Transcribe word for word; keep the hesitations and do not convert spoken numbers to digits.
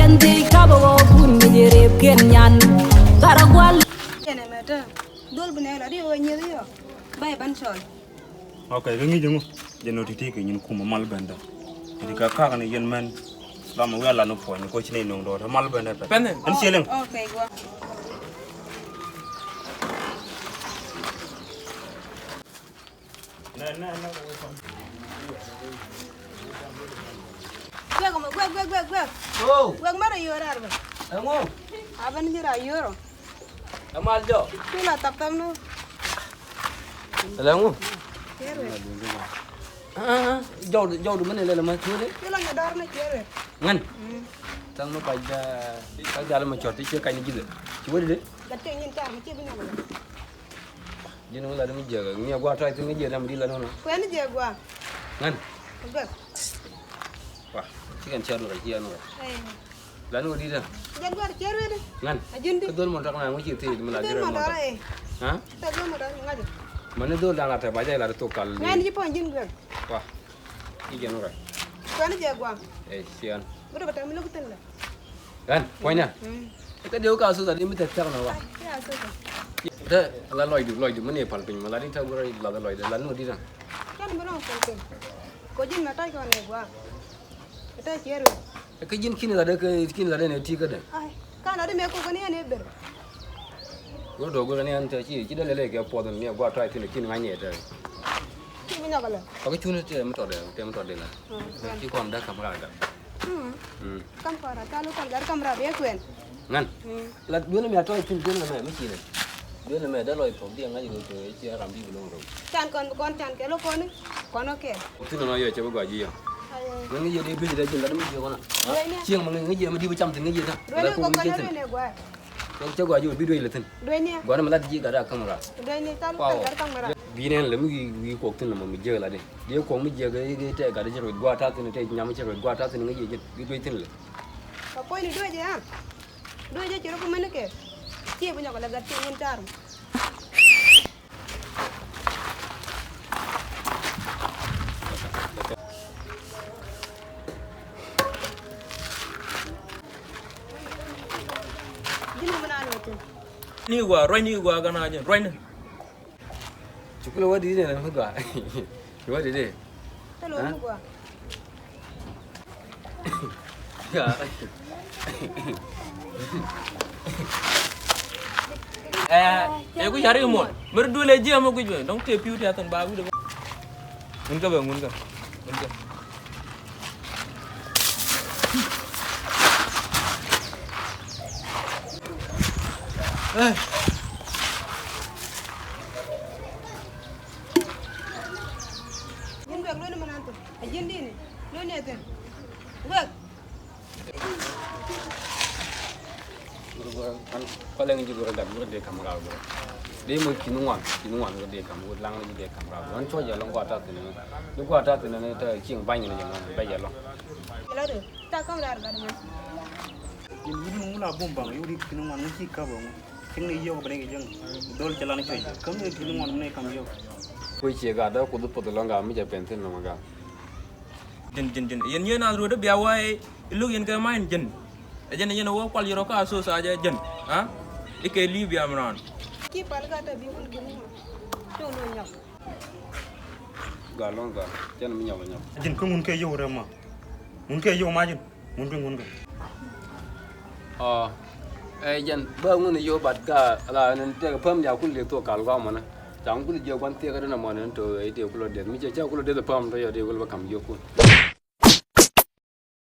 Di kaba wä bun mi di rep ken nyan. Kara gwal. Jɛn ɛmɛ te. Dhol bi nɛ la di wä nyieth yɔ. Ba iban cɔl. Ok, kä ŋi̱c ɛŋu? Jɛn nɔ ti̱ti̱ kɛ nyin kum mal bendä. Ti ka kak ni yɛn mɛn. Lam wi̱i̱ a lan puɔ̱ny ni koci ni nuŋ dɔɔt mal bendä pɛ. Pɛn ɛn cieliŋ. Ok, gua. Guek, guek, guek, guek, guek. Oh. Guek mara yoro arba. Ɛŋu? Aban jira yoro. Ɛmal jɔ. Kila tap tap no. Ɛlɛ ŋu? Kere. Ah, jɔw, jɔw du mene lele ma tuwe de. Kila ŋa dar na kere. Ŋan. Mm. Tang ma kaj, kaj jal ma cɔr ti cie kaj ni jide. Ci wadi de. Gat te nyin tar mi cie bi nyɔgɔ. Ji̱n wä lat mi jiɛk ŋiɛ gua̱a̱r tɔy thi̱n ŋi̱ jiɛk dam di lat nɔnɔ. Kuɛn jiɛk gua̱a̱r. Ŋän. Bek. Wa ci kɛn cɛr nɔ rɛc ci ɛn wä. Ɛ. Lat ni wä di̱t ɛ. Jiɛk gua̱a̱r cɛr wet. Ŋän. A ji̱n di. Kä dhol mɔ tɔk na ŋuci thiec mi la ji̱ rɛl mɔ tɔk. Ha? Tɛ dhol mɔ tɔk ŋa̱c. Mani dhol da̱ŋ a tɛ ba jɛ lat thok kal. Ŋän ji̱ pɔn ji̱n guɛk. Wa. I̱ jɛn wä rɛc. Kuɛn jiɛk gua̱a̱r. Ɛ ciɛn. Bi rɔ bɛ tɛm mi lo̱k thi̱n lɛ. Ɣän puɔ̱nydä. Mm. Kä diɛw ka asosa di mi tek tek nɔ wa. Ai, ya asosa. Te la lɔcdu, lɔcdu mi ni pal piny ma la di te wurɛ la lɔcdu la nu di na. Kɛn mi rɔŋ pal piny. Ko ji̱n ma tac kɔn ni gua. Tac cier wi. Kä ji̱n kini la de ke kini la de ne ti ke de. Ai, kan la di me ko kani ne ber. Wurɛ do gurɛ ni an te ci ci de lele kɛ puɔth ni gua tac tin kin ŋa nyɛ te. Ci mi nyɔk la. Ka ke cun te mi tɔ de, te mi tɔ de la. Mm. Ci kɔn da kam ra ga. Mm. Mm. Kam kɔn ra, ca lo kɔn gar kam ra bɛ kuɛn. Ŋän. Mm. La duel mɛ a tɔy tin duel mɛ mi ci ne. Duel mɛ da lɔy pok di ŋa̱c ko ci ram bi lo ro. Can kɔn kɔn can kɛ lo kɔn kɔn kɛ. Tin no yɛ cɛ bä gɔji yɛ. Ayo. Ŋän ŋäc yɛ de bi da jin la mi ci kɔn. Duel ni. Cieŋ ma ŋän ŋäc yɛ mi di bä cam tin ŋäc yɛ da. Duel ni ko kɔn ne gua. Cɛ, cɛ gɔaa ji̱ wä bi duec lɛ thi̱n. Duec ni. Gɔaa ni mi lat ji̱ gat a kamera. Duec ni, tal kɔn gat kamera. Bi nɛn lɛ mi wi̱i̱, wi̱i̱ kuɔk thi̱n lɛ mɔ mi jiäk lat di. Diɛ kuɔk mi jiäk i̱ tɛ gat i̱ cɛ ruec gua̱a̱r ta̱a̱ thi̱n, tɛ nyam i̱ cɛ ruec gua̱a̱r ta̱a̱ thi̱n ŋäc yɛ ji̱n. Bi duec thi̱n lɛ. Ka puɔ̱nyni duec i̱ a. Duec i̱ cɛ rɔ kumɛn kɛ. Ciɛ bi nyɔk lɛ gat thi̱n in ta̱a̱r. Ni gua, ruacni gua, gana jɛ, ruacni. Cukul wa di ne mi gua. Wa di de. Talo mi gua. Ɛ, ɛ, ku cari mɔl. Mer dule jiɛ mɔ guic bɛ. Dɔŋ te piu te athan ba wi̱dɛ bɛ. Ŋun kä bɛ, ŋun kä. Ŋun kä. Ɛ. Ji̱n wek luɔ̱ni mi nan thok. A ji̱n di̱ni luɔ̱ni a thi̱n. Wek. Kɔlɛŋ ji̱ gurɛ gat gurɛ dee kam raar gurɛ. Dee moc ki̱n ŋuan, ki̱n ŋuan gurɛ dee kam, gurɛ laŋ ni ji̱ dee kam raar gurɛ. Ɣän cuɔ̱c jɛ lɔŋ gua̱a̱r ta̱thi̱n ni. Ni gua̱a̱r ta̱thi̱n ni te cieŋ ba̱ny ni jɛ ŋuan bɛ jɛ lɔŋ. Lɔri ta kam raar gat ŋuan. Ji̱n wut ni ŋun a bum baŋ, yut ki̱n ŋuan ŋun ci kap ŋun. Cieŋ ni yio̱k bɛ ni kɛ cieŋ. Dhol cɛ lan cuɔ̱c. Käm ni ki̱n ŋuan ni kam yio̱k. Kuec ciɛ gat dee kuth puɔth lɔŋ gat mi cɛ pɛn thi̱n lɔŋ gat. Jɛn, jɛn, jɛn. Yɛn yɛn a ruɔt bia wa ɛ, iluk yɛn kɛ main jɛn. Ɛ jɛn, yɛn wä kual yɛrɔ ka so sa jɛ jɛn. Ha? Ikɛ li bia mran. Ki pal ka ta bi wun gini. Cuk lo nyɔk. Gal lɔŋ gal. Jɛn mi nyɔk nyɔk. Jɛn kä ŋun kɛ yio̱w rɛ ma. Ŋun kɛ yio̱w ma jɛn. Ŋun kɛ ŋun kɛ. Ɔ, ɛ jɛn bä ŋun yio̱w bat ka la ni tɛk päm ya kul de thok kal gɔmɔ ni. Ca ŋun kul jiɛ guan thiek kä dɛn amɔ ni to ɛ de kul deth. Mi cɛ cɛ kul deth päm to yɔ de kul bä kam jiɛ kun.